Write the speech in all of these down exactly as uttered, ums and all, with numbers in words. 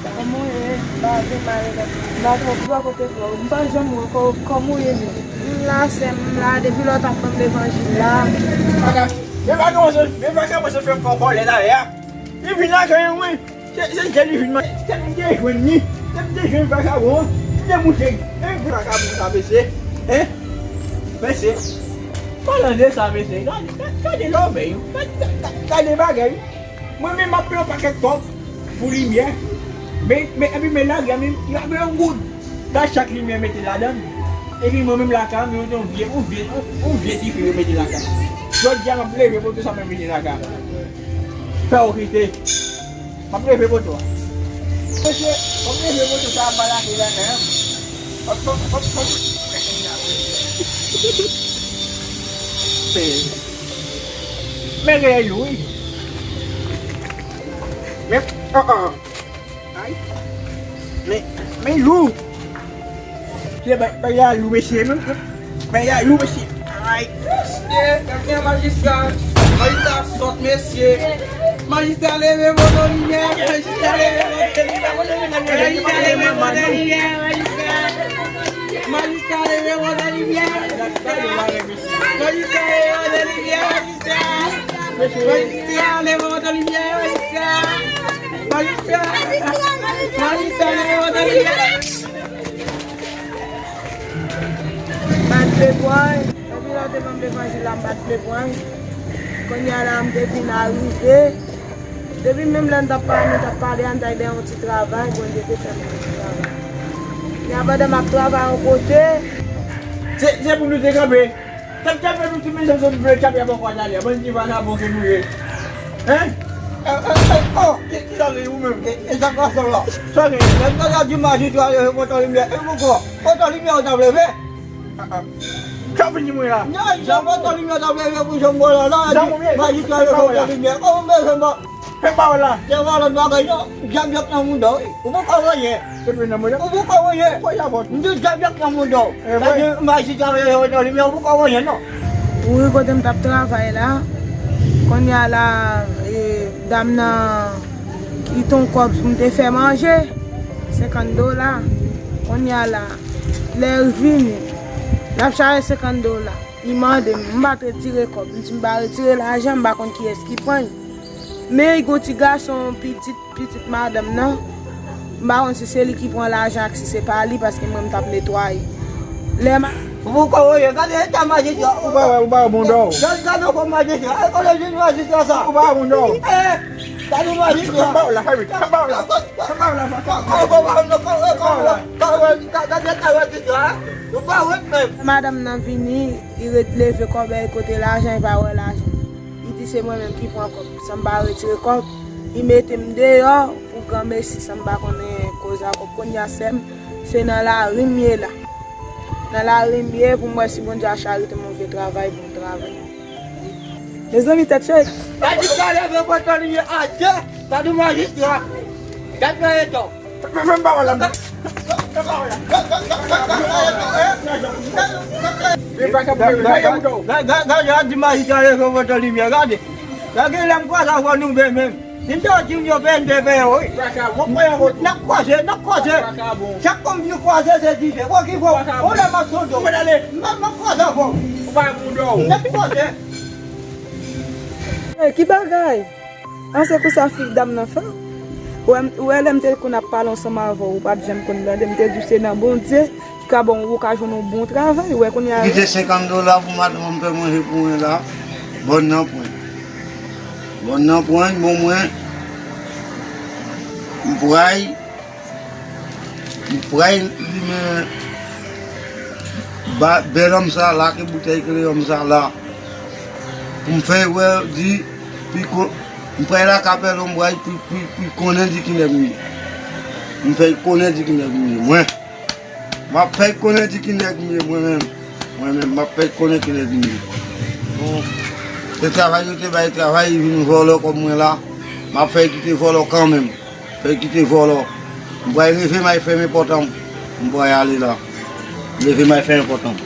Kòman w ye? M pa gen mal, non. M pa twò bò kote frè w. M pa janm wè kò-, kòman w ye menm? M la, sè m, m la. Depi lè w t ap ban m levanjil la. Vaka-, men vagabon se, men vagabon se fè m fè w kòlè la, ya. Li vin lakay mwen. Se, se jè li vin man-, se m te jwenn li. Se m te jwenn vagabon an. M te moutre. Men vagabon sa, mesye. Hein? Mesye. Palan de sa, mesye. Gade, gade, gade lòbèy. Gade, gade, gade bagay. Mwen menm m ap peye yon pakèt kòb pou limyè. Men, men, epi men lari a menm, y ap yon goud. Sa chak limyè mete ladan l. Epi mwen menm lakay mwen, yon vye, yon vye, yon, yon vye dife yo mete lakay mwen. Jodi a m ap leve poto sa mwen mete lakay mwen. Fè w kite. M ap leve poto a. Mesye, m ap leve poto sa a, m pa lage lakay mwen. Hop, hop, hop, hop. Men reyèl wi. Men, an, an. Ay. Men, men lou. Se bay, bay la lou, mesye, men. Bay la lou, mesye. Ay. Mesye, gade majistra. Majistra sòt, mesye. Majistra leve poto limyè. Majistra leve poto limyè. Majistra leve poto limyè, majistra. Majistra leve poto limyè. Majistra leve poto limyè, majistra. Majistra leve poto limyè, majistra. Majistra. Majistra leve poto limyè. Bat plepway. Depi lè w te ban m levanjil la, m bat plepway. Kounye a la, m te vin arive. Depi menm lè n t ap pale, nou t ap pale a, n t al dèyè yon ti travay, Bondye te fè m yon ti travay. Men pandan m ap travay yon kote. Se, se pou nou te kanpe. Tap, tap, nou ti mezon sot vle tap, y ap ankò talè. Bann ti vagabon ke nou ye. Hein? Eh, eh, eh, oh, ki, ki sa gen ou menm? E, e sa k ap fè la? Sa gen? Lè m ta di majistra leve poto limyè, e poukò? Poto limyè ou t ap leve? Ah, ah. Sa vini mwen la. Non, jan poto limyè t ap leve pou janm bò la, la, majistra leve poto limyè. Kòman m bezwen bò? Fè pawòl la. Se pa lòt bagay non. Djab y ap nan mouda w wi. Ou poko wè anyen. Ou poko wè anyen. M di djab y ap nan mouda w. Gade majistra yo nan limyè, ou poko wè anyen non. Wi, kote m t ap travay la. Kounye a la, e, dam nan kite yon kòb pou m te fè manje. Senkant dola. Kounye a la, lè l vini, l ap chache senkant dola. Li mande m, m pa t retire kòb. M di m pa retire lajan, m pa konn kiyès ki pran l. Men yon ti gason, pitit, pitit madanm nan, m pa konn si se li ki pran lajan ak si se pa li, paske mwen m t ap netwaye. Lè m a- Ou poko wè, gade eta majistra. Ou pa wè, ou pa wè bondò. Gade, gade kò majistra. E kote vin majistra sa? Ou pa wè bondò. Eh, gade majistra. Fè pawòl la, fè vit. Fè pawòl la. Fè pawòl la, fè pawòl la. Gade eta majistra. Ou pa wè menm. Madanm nan vini, li ret leve kòbèy kote lajan, li pa wè lajan. Li di se mwen menm ki pran kòb. San m pa retire kòb, li mete m deyò pou granmesi, san m pa konnen koz a kòb. Kounye a sè m, se nan lari m ye la. Nan lari m ye pou m wè si Bondye a charite m yon vye travay pou m travay. Mezanmi, tèt chaje. Gade sa leve poto limyè, adye, gade majistra. Gade nan eta w. Fè m pawòl la. Gade, gade, gade, gade, gade, di majistra leve poto limyè, gade. Gade lè m kwaze avè w nou de menm. Si m te yon timoun yo peye m te peye w wi. N ap kwaze, n ap kwaze. Chak kou nou kwaze se dife. Bon, ki fò? Ou lè m ap sou do. M ap, m ap kwaze avè w. N ap kwaze. Ey, ki bagay? An, se konsa fi dam nan fè. Ou wè, ou wè lè m te konn ap pale ansanm avè w, ou pa t janm konn tande m, te di w se nan Bondye ki ka ba w, ou ka jwenn yon bon travay. Ou wè kounye a. Kite senkant dola pou madanm mwen fè manje pou mwen la. Bòn nan pran. Bòn nan pran, bon mwen. M pray. M pray limen ba, bèl òm sa, lake boutèy kleren sa la. Pou m fè wè, di, pi ko-, m pray lake apèl òm, m pray pi, pi, pi konnen di ki nèg m ye. M fè konnen di ki nèg m ye, mwen. M ap fè konnen di ki nèg m ye, mwen menm. Mwen menm, m ap fè konnen ki nèg m ye. Bon, se travay yo te bay travay, li vin vòlò kòm mwen la. M ap fè kite vòlò kanmenm. Fè kite vòlò. M pral leve m al fèmen pòt an. M pral ale la. Leve m al fèmen pòt an.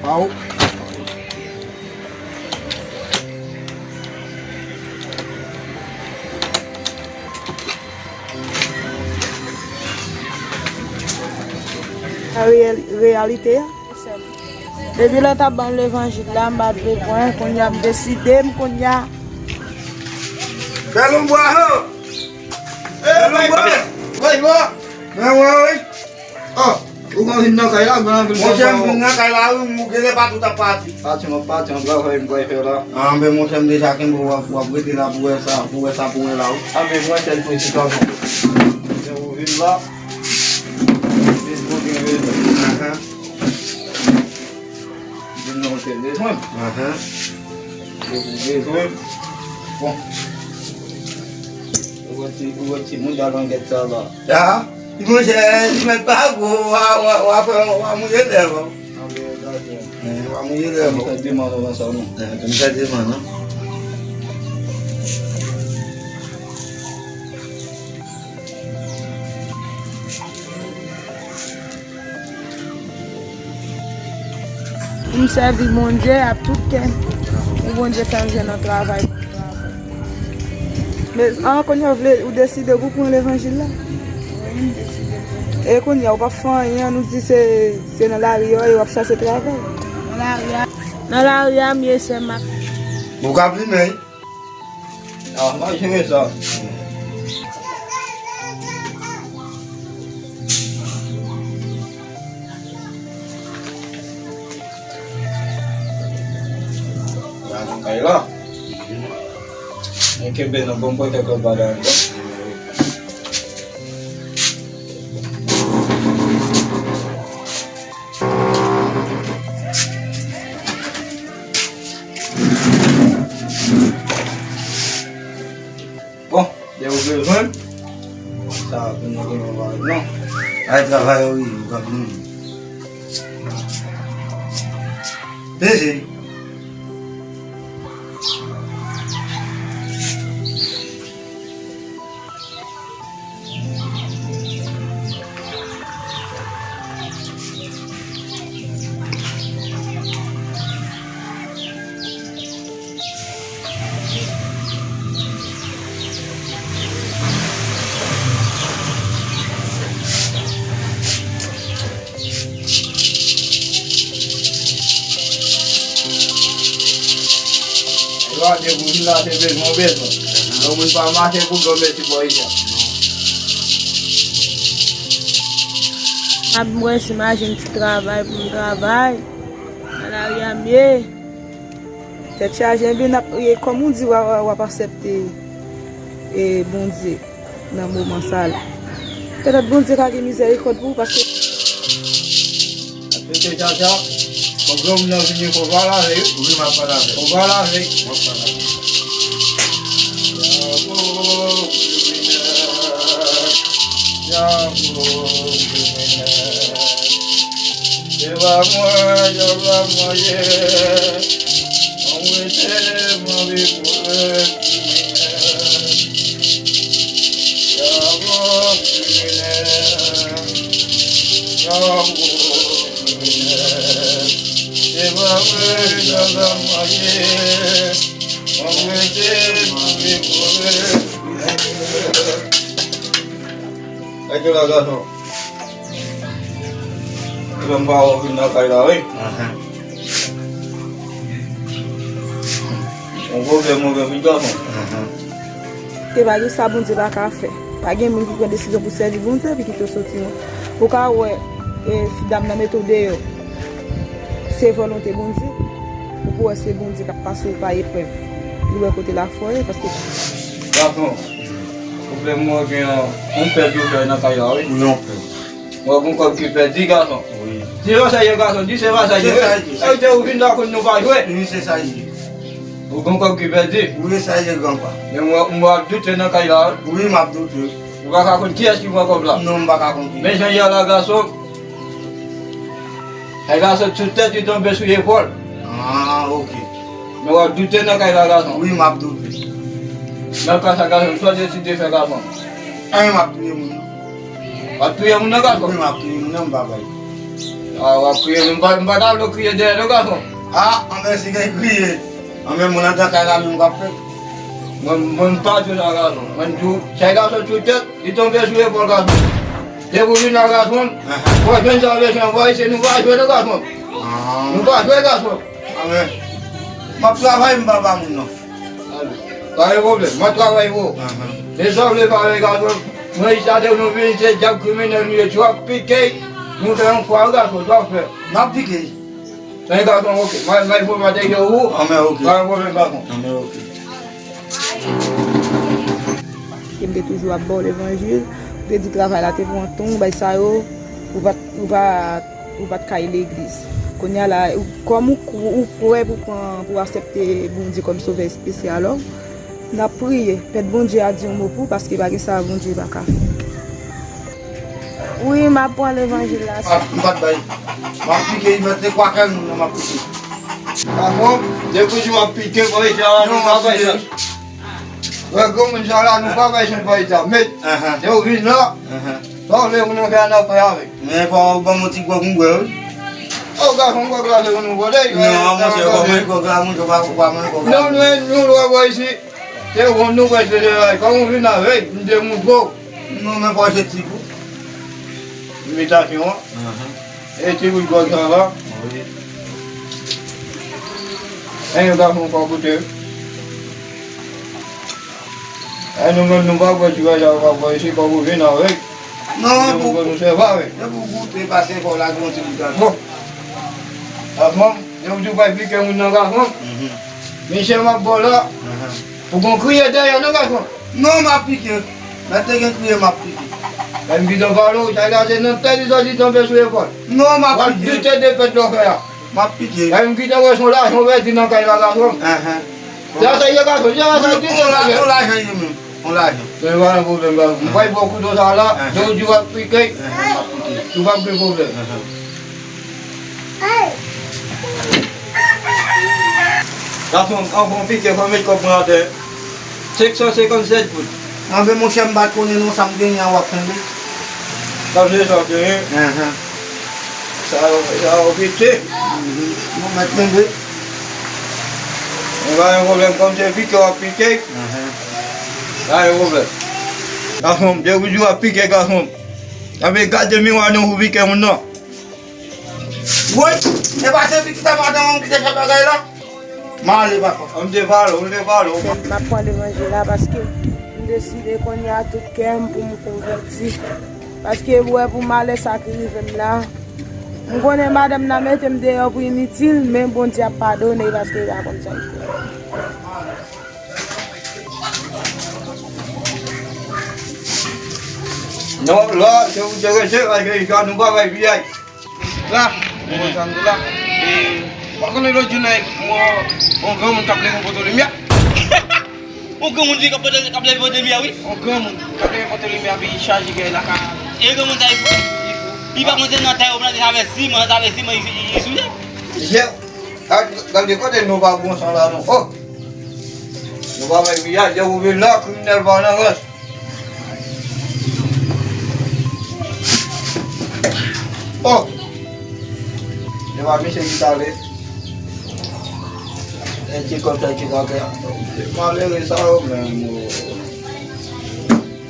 Aw. Sa reyèl-, reyalite a. Depi lè w t ap ban m levanjil la, m pa t vle pran, kounye a m deside, m kounye a. Bèl on bwa, ho! Bèl on bwa! Woy, woy! Men woy! Oh, ou konn vin nan kay la, men anpil. Monchè, m vin nan kay la, wi, m genlè pa tout ap pati. Pati, m ap pati, an travay m pral fè la. Ah, men monchè, m deja kenbe w, w ap, w ap rete la pou wè sa, pou wè sa pou mwen la, wi. Ah, men mwen sèl pou ti tonton. Lè ou vin la, se pou gen rezon. Ahan. Vin nan ou te bezwen. Ahan. Ou te bezwen. Bon. Ou wè ti, ou wè ti moun da langèt sa la. Ah, monchè, li mèt pa gwo, w a, w a, w a fè, w a mouye lèv, wi. Anben, dakò. Eh, w a mouye lèv, wi. Fè demann ou nan sa, non? Eh, m fè demann, non? Pou m sèvi Bondye ak tout kè. Pou Bondye fè m jwenn yon travay pou m travay. Men, an, kounye a w vle, ou deside pou pran levanjil la? Wi, m deside pou. E kounye a, ou p ap fè anyen, nou di se, se nan lari yo ye, w ap chache travay. Nan lari a, nan lari a, m ye, sè m ap. Ou ka plimen. Ah, m ap jere sa. Gade kay la. Men kenbe nan bon kote kòb la. Bon, lè ou bezwen, sa, pou nou gen yon bagay, non. Ay, travay, wi, ou ka vini. P J. Lwa de pou vin la se bezwen w bezwen. Yon moun pa mache pou dlo meti bò isi a. Ap mwen si mache m ti travay pou m travay. Nan lari a m ye. Tèt chaje, ebyen, n ap, e, kòm ou di, w a, w a, w ap aksepte, e, Bondye nan moman sa la. Petèt Bondye ka gen mizèrikòd pou ou, paske. Aksepte Jaja, fò granmoun nan vini, fò pale avè l. Wi, m ap pale avè l. Fò pale avè l. M ap pale avè l. Djab ou kriminèl, djab ou kriminèl. Se pa mwen, djab la mwen ye. Mwen rete, mwen viv pou le kriminèl. Djab ou kriminèl, djab ou kriminèl. Se pa mwen, djab la mwen ye. Mwen rete, mwen viv pou le kriminèl. Kite la, gason. Ou menm pa wè w vin nan kay la, wi. Ahan. Yon pwoblèm ou gen, pitit gason. Ahan. E pa gen sa Bondye pa ka fè. Pa gen moun ki pran desizyon pou sèvi Bondye epi kite w soti non. Ou ka wè, e, si dam nan mete w deyò, se volonte Bondye. Ou pou wè se Bondye k ap pase w pa eprèv. Li wè kote lafwa w ye, paske. Gason. Pwoblèm mwen gen an, yon pèdi ou fè nan kay la, wi. Wi, yon pèdi. Mwen gon kòb ki pèdi, gason. Wi. Di se pa sa ye, gason, di se pa sa ye. Se sa ye. Sa vle di ou vin la konn nou pa jwe. Wi, se sa ye. Ou gon kòb ki pèdi. Wi, sa ye, granpa. Men mwen, mwen ap doute nan kay la, wi. Wi, m ap doute. Ou pa ka konn kiyès ki pran kòb la. Non, m pa ka konn kiyès. Men jan ye a la, gason. Kay la sot sou tèt li tonbe sou epòl. Ah, ok. Men w ap doute nan kay la, gason. Wi, m ap doute. Nan ka sa, gason, sa w deside fè, gason? Anyen, m ap touye moun nan. W ap touye moun nan, gason? Wi, m ap touye moun nan, m pa bay. A, w ap kriye, m pa, m pa ta vle w kriye dèyè non, gason. A, anben si gen kriye. Anben moun antre nan kay la menm k ap fè. Mwen, mwen m pa di w sa, gason. Mwen di w, chak gason sou tèt, li tonbe sou epòl gason. Depi w vin la, gason, w ap jwenn sa w bezwen, anvoye, se nou pa jwe non, gason. Nou pa jwe, gason. Anben, m ap travay, m pa ba moun non. Pa gen pwoblèm, m ap travay pou ou. Men sa w vle pa vle, gason, mwen chita te nou vin, se dyab kriminèl nou ye, w ap pike, nou fè yon fwa, wi, gason, w ap fè. M ap pike. Men gason, oke, m a, m a enfòme atè yo ou. Anben, oke. Pa gen pwoblèm, gason. Anben, oke. Paske m te toujou ap ba w levanjil, ou te di travay la te pran tan, bagay sa yo, ou pa t, ou pa t, ou pa t ka al legliz. Kounye a la, ou, kòm ou, ou, ou prè pou pran, pou aksepte Bondye kòm sovè espesyal ou, n ap priye. Pèt Bondye a di yon mo pou ou, paske pa gen sa Bondye pa ka fè. Wi, m ap pran levanjil la. A, m pa t bay. M ap pike, mete kwa kè nou, m ap pike. Gason, depi w di w ap pike, bò isit la, nou pa bay chans. Wè, granmoun sa la, nou pa bay chans, bò isit la. Met, se ou vin la. Sa w vle pou nou fè, n ap fè avèk. Men fò w ban m yon ti gwòg m bwè, wi. O, gason, gwòg la se pou nou bwè, wi. Non, monchè, kòman gwòg la, monchè, w pa, w pa mwen gwòg la. Non, nou, nou lwen bò isit. Se wonn nou bwè, se de la. Kòm ou vin avèk, m te montre w. Non, men fò se ti kou. Imitasyon an. E ti bout gwòg sa la. Wi. Enyen, gason, fò goute. E nou menm, nou pa bwè ti bagay sa yo, pa bwè isit, kòm ou vin avèk. Non, pou, pou nou sèvi avèk. Se pou goute, pase fò lage yon ti bout ankò. Bon. Gason, se ou di w pa pike moun nan, gason. Misye m ap ba w la. Pou gon kriye dèyè non, gason. Non, m ap pike. Mèt te gen kriye, m ap pike. Lè m gentan pale w, sa la se nan tèt li sòti tonbe sou epòl. Non, m ap pike. W ap doute de pèt lè w fè a. M ap pike. Lè m gentan wè se yon lajan w pèdi nan kay la, gason. Sa se ye, gason, se yon lajan w pèdi nan kay la. On lajan ye menm. On lajan. Men pa gen pwoblèm, gason. M pral pran kouto sa la, jodi w ap pike. M ap pike. Ou p ap gen pwoblèm. Gason, anvan w pike, fò w met kòb mwen atè. Senk san senkann sèt goud. Anben, monchè, m pa t konnen non, sa m genyen an w ap kenbe. Sa se sa w genyen? Sa yo, sa yo pike. Mwen mèt kenbe. Men pa gen pwoblèm, kòm se pike w ap pike. Pa gen pwoblèm. Gason m, depi w di w ap pike, gason m. Anben, gade miwa nan ou pike moun nan. Woy, e pa se fi ki ta madanm an ki te fè bagay la? M ale, papa. M te pale w, m te pale w. M ap pran levanjil la paske m deside kounye a tout kè m pou m konvèti. Paske w wè pou malè sa ki rive m la, m konnen madanm nan mete m deyò pou initil, men Bondye ap padone paske li pa konn sa l fè. Non, la, se ou te rete, paske nou pa bay piyay. La, mwen konn sa m di la. E, ou pa konnen lòt jou nan, mwen, yon granmoun k ap leve yon poto limyè. Yon granmoun vin k ap pote, k ap leve poto limyè, wi. Yon granmoun k ap leve poto limyè, epi chaje gè lakay. E granmoun sa, li fou? Li fou. Li pa konn se nan tè yo plante avè siman, avè siman, li, li, li souye. Gade, gade kote nou pa bon san la, non. Oh! Nou pa bay piyay, depi w vin la, kriminèl pa nan rans. Oh! Se pa misye ki sale. E ti kòb sa, ti kakè. Malere sa yo menm, oh.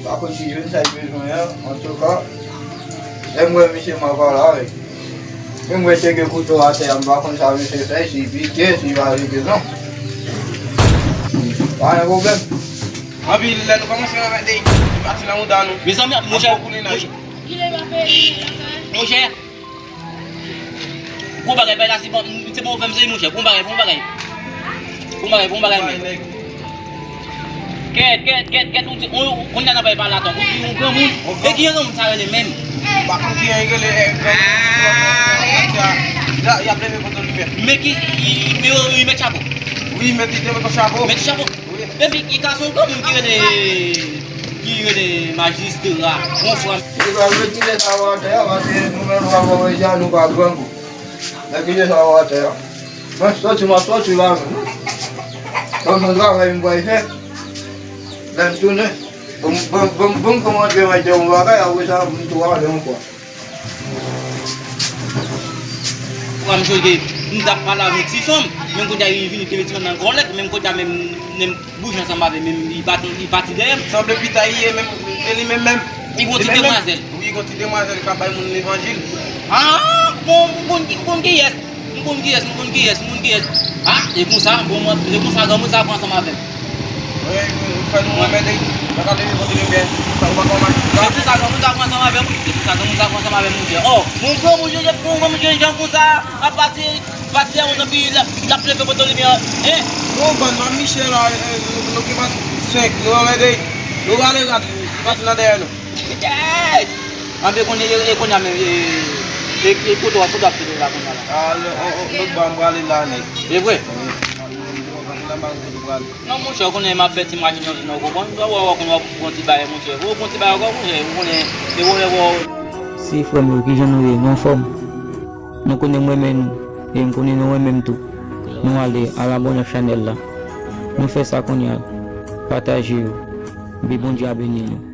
Pa konn si jwenn sa l bezwen an, antouka, lè m wè misye, m a pale avè l. Men m wè te gen kouto atè a, m pa konn sa misye fè, si l pike, si l pa pike, non. Pa gen pwoblèm. Anpi lè nou kòmanse remèt de pati nan mouda nou. Mezanmi, monchè, monchè. Monchè. Bon bagay, bay la, se bon, se bon fè m se, monchè. Bon bagay, bon bagay. Bon bagay, bon bagay, men. Kèt, kèt, kèt, kèt, ou di, ou, ou konn nan bay pale atò, ou di yon granmoun. E ki yon granmoun sa rele menm? M pa konn ki yon rele, eh, granmoun. Y ap leve poto limyè. Men ki, li, li, li met chapo. Wi, met, li te met yon chapo. Met chapo. Epi ki ka se yon granmoun ki rele, ki rele majistra, yon frè. Li pral retire sa yo atè a, paske nou menm nou pa pwòp deja, nou pa grangou. Mwen kite sa yo atè a. Mwen soti, mwen soti la menm. Kòm se travay m pral fè, lè m tounen, bon, bon, bon, bon, kòman te mwen te yon bagay, apre sa, m tou ale yon fwa. Fwa m chonje, m t ap pale avèk yon ti fanm, menm kounye a li vini te mete nan kòlèt, menm kounye a menm, menm bouch ansanm avè m, menm li pati, li pati dèyè m. Sanble pita li ye menm, se li menm menm. Li gon ti demwazèl. Wi, li gon ti demwazèl k ap bay moun levanjil. Ah, bon, m konn ki, m konn kiyès. M konn kiyès, m konn kiyès, m konn kiyès. Ah, e konsa, bon, mwen, e konsa granmoun sa pran ansanm avè m. Wi, wi, ou fè nou anmède. Mwen ka leve kote limyè. Sa ou pa konn mache. Se pou sa granmoun sa pran ansanm avè m, wi. Se pou sa granmoun sa pran ansanm avè m, monchè. Oh, bon granmoun, je, bon granmoun, je, jan konsa, a pati, pati a, monchè, pi l ap, l ap leve kote limyè, hein? Bon, bann manmiche la, eh, nou, nou ki pa senk, nou anmède. Nou rale rad, li pati nan dèyè nou. Hey! Anben kounye, e, e kounye a menm, e, e, e kote w, kote w ap sot la kounye a la? Ah, lè, on, on, lòt bò, m prale la nèt. E vre? Wi. Nan bal kote w prale. Non, monchè, ou konnen m ap fè ti machin nan, ou konprann? Ou wè, ou konn w ap pran ti bagay, monchè. Ou pran ti bagay ankò, monchè, ou konnen, e ou lè wè. Si frè m yo, kijan nou ye? Nou anfòm? Nou konnen m renmen nou, e m konnen nou renmen m tou. Nou ale, al abòne ak chanèl la. Nou fè sa kounye a. Pataje yo. Epi Bondye a beni nou.